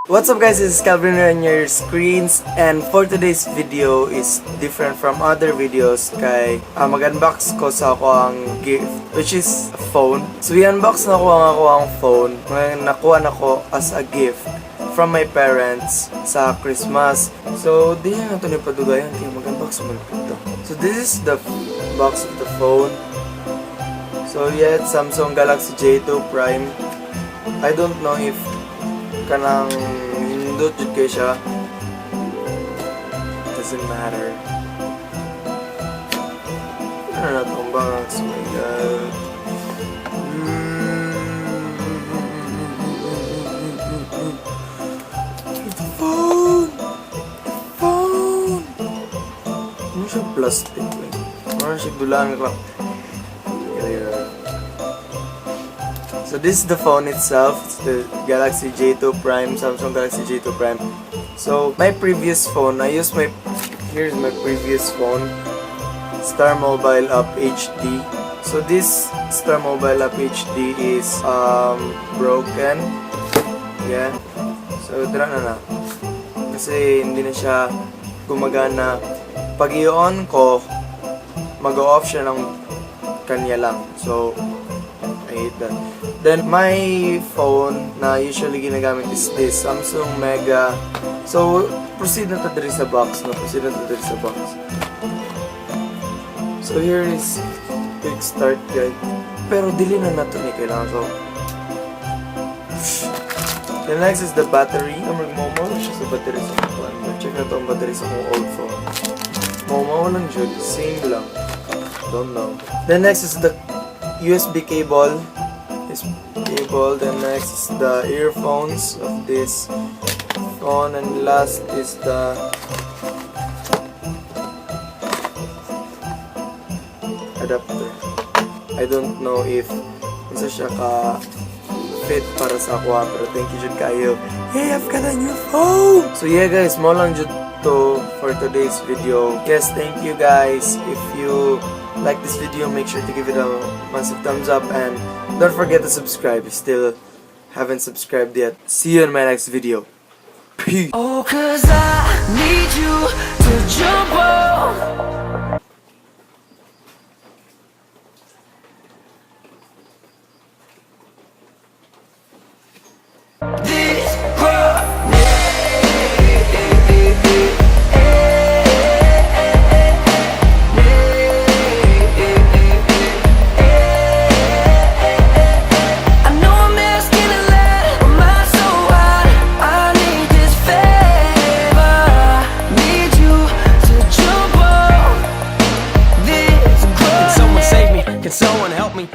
What's up, guys, this is Calvin on your screens, and for today's video is different from other videos kay mag-unbox ko sa akoang gift, which is a phone. So i-unbox nako ang akoang phone nga nakuha nako as a gift from my parents sa Christmas. So di na nato ni padugayan kay mag-unbox man to. So this is the box of the phone. So yeah, it's Samsung Galaxy J2 Prime. I don't know if kanang nindot jud kay siya. Doesn't matter. Ano na tong box? Oh my God. The phone! The phone! Ano siya, plastic? Like, ano siya, dulaan lang. Yeah. So this is the phone itself. It's the Galaxy J2 Prime, Samsung Galaxy J2 Prime. So my previous phone, I used my here's my previous phone, Star Mobile Up HD. So this Star Mobile Up HD is broken. Yeah. So dira na na. Kasi hindi na siya gumagana. Pag i-on ko, mag-off siya ng kanya lang. So I hate that. Then, my phone na usually ginagamit is this Samsung Mega. So, proceed na ta diri sa box, no? Proceed na ta diri sa box. So, here is quick start guide. Pero dili na nato ni kailangan. So, the next is the battery. Mo siya sa battery sa akong phone. Check nato ang battery sa akong old phone. Mo lang jud, same lang. Don't know. The next is the USB cable. This cable. The next is the earphones of this phone, and last is the adapter. I don't know if isa siya ka fit para sa ako, pero thank you jud kayo. Hey, I've got a new phone! So yeah guys, mo lang jud to for today's video. Yes, thank you guys. If you like this video, make sure to give it a massive thumbs up and don't forget to subscribe if you still haven't subscribed yet. See you in my next video. Peace! Oh, 'cause I need you to jump on this grenade. I know I'm asking a lot, but my so hot. I need this favor. Need you to jump on this Can someone save me? Can someone help me?